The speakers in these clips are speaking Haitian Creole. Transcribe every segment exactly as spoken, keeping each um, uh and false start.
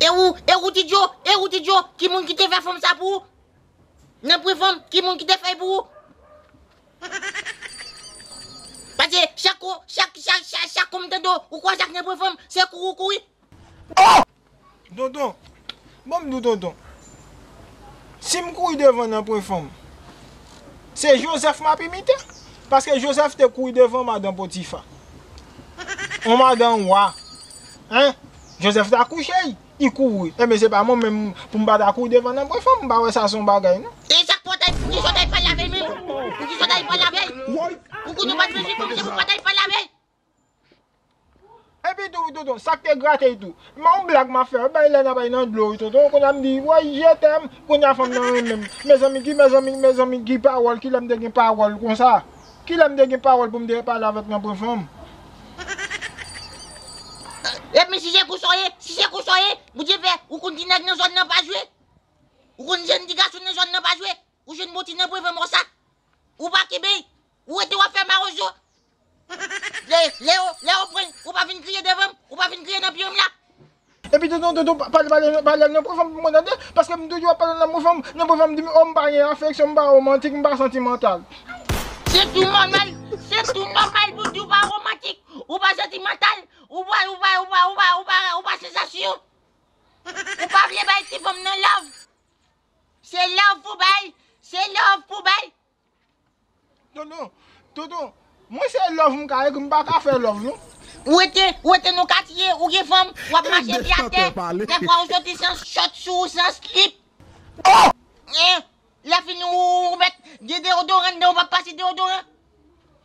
E ou, e ou Ti Djo, e ou Ti Djo, ki moun ki te fè fanm sa pou ou? Nan pwen fanm, ki moun ki te fè l pou ou? Paske chak kou, chak, chak, chak, chak kou m tande w, ou kwè chak nan pwen fanm, se kouri ou kouri. Oh! Tonton, bon m di w tonton, si m kouri devan nan pwen fanm, se Jozèf m ap imite. Paske Jozèf te kouri devan madan Potifa. On madan wa. Hein? Jozèf t akouche, li kouri. Enben, se pa mwen menm pou m pa ta kouri devan nan pwen fanm, m pa wè sa se yon bagay, non. E sa k pòtay, poukisa w t al pale avè l menm? Poukisa w t al pale avè l? Ou konnen w pa t bezwen fè misye pou w pa t al pale avè l. Epi tou, wi, tonton, sa k te grate l tou. Men yon blag m ap fè, bay lè n ap bay nan dlo, wi, tonton. Kounye a m di, woy, je t'aime. Kounye a fanm nan renmen m. Mezanmi, ki mezanmi, mezanmi, ki pawòl, kilè m te gen pawòl konsa? Kilè m te gen pawòl pou m te pale avèk nan pwen fanm? Epi si se konsa w ye, si se konsa w ye, Bondye fè, ou konn ti nèg nan zòn nan pa jwe. Ou konn jèn ti gason nan zòn nan pa jwe. Ou jwenn bòti nan pwen fanm konsa. Ou pa kenbe l. Ou rete w ap fè mawozo. Lè, lè yo, lè yo pran, ou pa vin kriye devan m, ou pa vin kriye nan pye m la. Epi tonton, tonton, pa, pale, pale, pale nan pwen fanm pou mwen tande, paske m toujou ap pale nan pwen fanm, nan pwen fanm di m, oh, m pa gen afeksyon, m pa womantik, m pa santimantal. Se tou nòmal, se tou nòmal pou di w pa womantik, ou pa santimantal, ou pa, ou pa, ou pa, ou pa, ou pa, ou pa sansasyon. Ou pa vle bay ti fanm nan love. Se love pou bay, se love pou bay. Tonton, tonton, mwen se love m ka ekri, m pa ka fè love, non. Ou rete, ou rete nan katye, ou gen fanm, w ap mache pye atè. Dèfwa ou soti san chòt sou ou, san slip. Oh! Hein? Lè fini ou, ou mèt gen deodoran anndan, ou p ap pase deodoran.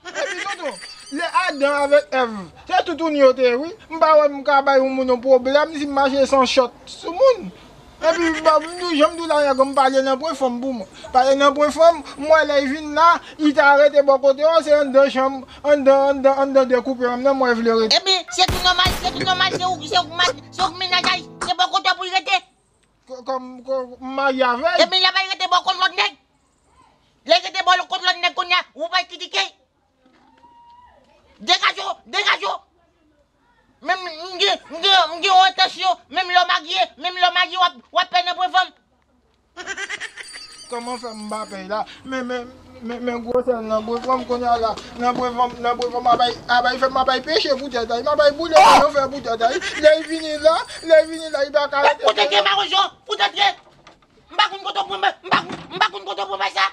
Epi tonton, lè Adan avèk Èv, se toutouni yo te ye, wi. M pa wè m ka bay yon moun yon pwoblèm si m mache san chòt sou moun. Epi, m di w, jan m di w la, nèg, m pale nan pwen fanm pou mwen. Pale nan pwen fanm, m wè lè l vin la, li ta rete bò kote w, se anndan chanm, anndan, anndan, anndan dekoupe fanm nan, m wè l vle rete. Epi, se tou nòmal, se tou nòmal, se ou, se ou k ma-, se ou k mennaj a li, se bò kote w pou l rete. Kò-, kòm, kòm m marye avè l. Epi, l ap al rete bò kot lòt nèg. Lè l rete bò kot lòt nèg kounye a, ou pa kritike l. Degaje w, degaje w. Menm m gen, m gen, m gen yon entansyon, menm lè w marye, menm lè w marye, w ap, w ap pè nan pwen fanm. Kòman fè m pa pè la? Men, men, men, men gwosè nan pwen fanm kounye a la, nan pwen fanm, nan pwen fanm, a bay, a bay fè m a bay peche pou tèt a li, m a bay boule nan fè pou tèt a li. Lè l vini la, lè l vini la, li pa ka rete. Pou tèt li, mawozo, pou tèt li. M pa konn kote w pran, m pa, m pa konn kote w pran bay sa.